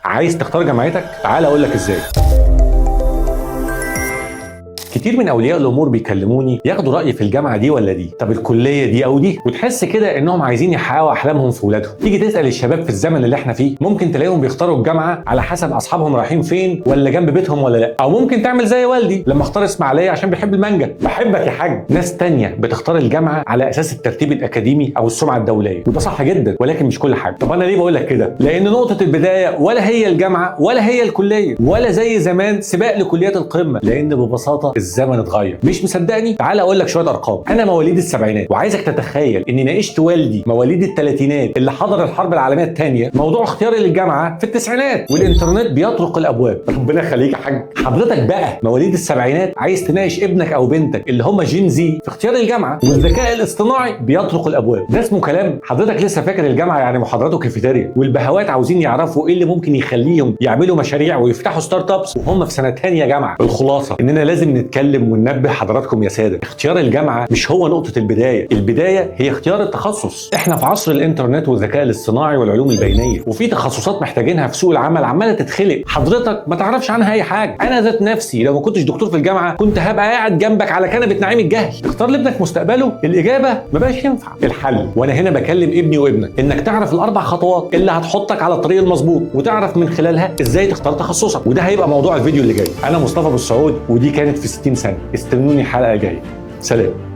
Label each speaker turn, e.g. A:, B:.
A: عايز تختار جامعتك؟ تعال اقول لك ازاي. كتير من اولياء الامور بيكلموني ياخدوا رايي في الجامعة دي ولا دي، طب الكلية دي او دي، وتحس كده انهم عايزين يحققوا احلامهم في ولادهم. تيجي تسال الشباب في الزمن اللي احنا فيه ممكن تلاقيهم بيختاروا الجامعة على حسب اصحابهم رايحين فين ولا جنب بيتهم ولا لا، او ممكن تعمل زي والدي لما اختار اسماعيليه عشان بيحب المانجا. بحبك يا حاج. ناس تانية بتختار الجامعة على اساس الترتيب الاكاديمي او السمعة الدولية، وده صح جدا ولكن مش كل حاجة. طب انا ليه بقول لك كده؟ لان نقطة البداية ولا هي الجامعة ولا هي الكلية، ولا زي زمان سباق لكليات القمه، لان ببساطة الزمن اتغير. مش مصدقني؟ تعال اقول لك شوية ارقام. انا مواليد السبعينات، وعايزك تتخيل اني ناقشت والدي مواليد الثلاثينات اللي حضر الحرب العالمية الثانية موضوع اختياري للجامعة في التسعينات، والانترنت بيطرق الابواب. ربنا يخليك يا حاج. حضرتك بقى مواليد السبعينات عايز تناقش ابنك او بنتك اللي هم Gen Z في اختيار الجامعة، والذكاء الاصطناعي بيطرق الابواب. ده اسمه كلام؟ حضرتك لسه فاكر الجامعة يعني محاضرات وكافيتيريا، والبهوات عاوزين يعرفوا ايه اللي ممكن يخليهم يعملوا مشاريع ويفتحوا startups وهم في سنة ثانية جامعه. الخلاصة اننا لازم نتكلم وننبه حضراتكم يا ساده، اختيار الجامعة مش هو نقطة البداية، البداية هي اختيار التخصص. احنا في عصر الانترنت والذكاء الاصطناعي والعلوم البينية، وفي تخصصات محتاجينها في سوق العمل عماله تتخلق، حضرتك ما تعرفش عنها اي حاجة. انا ذات نفسي لو ما كنتش دكتور في الجامعة كنت هبقى قاعد جنبك على كنبة نعيم الجهل. تختار لابنك مستقبله؟ الاجابة ما بقاش ينفع. الحل، وانا هنا بكلم ابني وابنك، انك تعرف الاربع خطوات اللي هتحطك على الطريق المظبوط وتعرف من خلالها ازاي تختار تخصصك، وده هيبقى موضوع الفيديو اللي جاي. انا مصطفى بالسعود، ودي كانت في 60 ثانية. استنوني الحلقة الجاية. سلام.